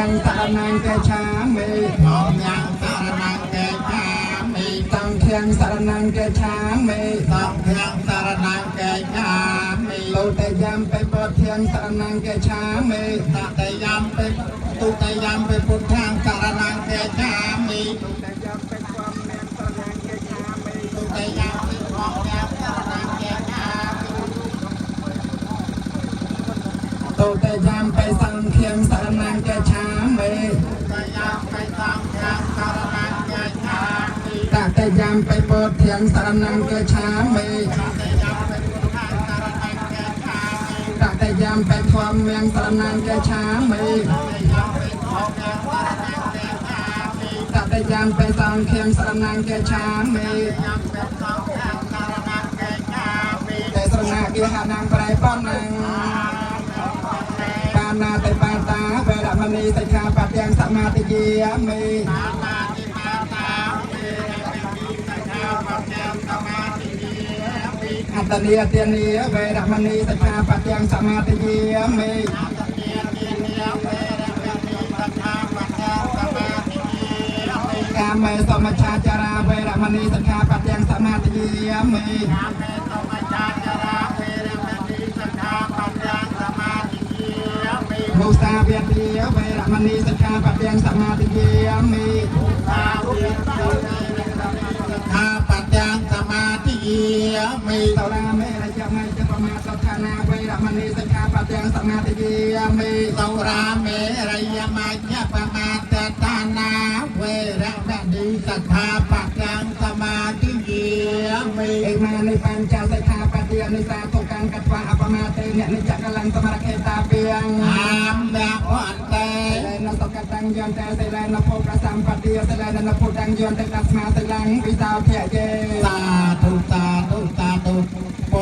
ំសរណង្កេឆាមិ ធម្មំសរណង្កេឆាមិ សង្ឃាំសរណង្កេឆាមិ សង្ឃំសរណង្កេឆាមិ ទុតិយំបិពុទ្ធាំសរណង្កេឆាមិ តតិយំបិទុតិយំបិពុទ្ធាំសរណង្កេឆាមិ ទុតិយំបិធម្មំសរណង្កេឆាមិ ទុតិយំបិធម្មំសរណង្កេឆាមិ ទុតិយំបិសង្ឃាំសរណង្កេឆាមិ ទុតិយំបិសង្ឃំសរណង្កេឆាមិ តតិយំបិពុទ្ធាំសរណង្កេឆាមិ តតិយំបិពុទ្ធាំសរណង្កេឆាមិ តតិយំបិធម្មំសរណង្កេឆាមិ តតិយំបិធម្មំសរណង្កេឆាមិ តតិយំបិសង្ឃាំសរណង្កេឆាមិ យំបិសង្ឃំសរណង្កេឆាមិ ទេសរណគិហណងប្រៃបំណងបាណាតិបាតាវេរមណីសិក្ខាបទាំងសមាទិយាមិ បាណាតិបាតាវេរមណីសិក្ខាបទាំងសមាទិយាមិ អត្តនីទានីវេរមណីសិក្ខាបទាំងសមាទិយាមិ អត្តនីទានាវេរមណីសិក្ខាបទាំងសមាទិយាមិ កាមេសមច្ឆាចារាវេរមណីសិក្ខាបទាំងសមាទិយាមិ កាមេសមច្ឆាចារាវេរមណីសិក្ខាបទាំងសមាទិយាមិ មុសាវេទាវេរមណីសិក្ខាបទាំងសមាទិយាមិ សាវេរមណីសិក្ខាបទាំងសមាទិយាមិ សរាមេរយមច្ចបមាសដ្ឋានាវេរមណីសិក្ខាបទាំងសមាទិយាមិ សោរាមេរយមជ្ញបមាតតានាវេរមណីសិក្ខាបទាំងសមាទិយាមិ អេមានិបញ្ចសិក្ខាបទានិសាទុកੰកត្វាអបមាទេអ្នកនិចកលੰសមរខេតាពាង អាមៈអន្តេ សិលេនសកតាំងយន្តេសិលេនភោប្រសម្បទាសិលេនពុទ្ធំយន្តេតស្មាសិលੰវិសោធៈយេ សាធុសាធុសាធុ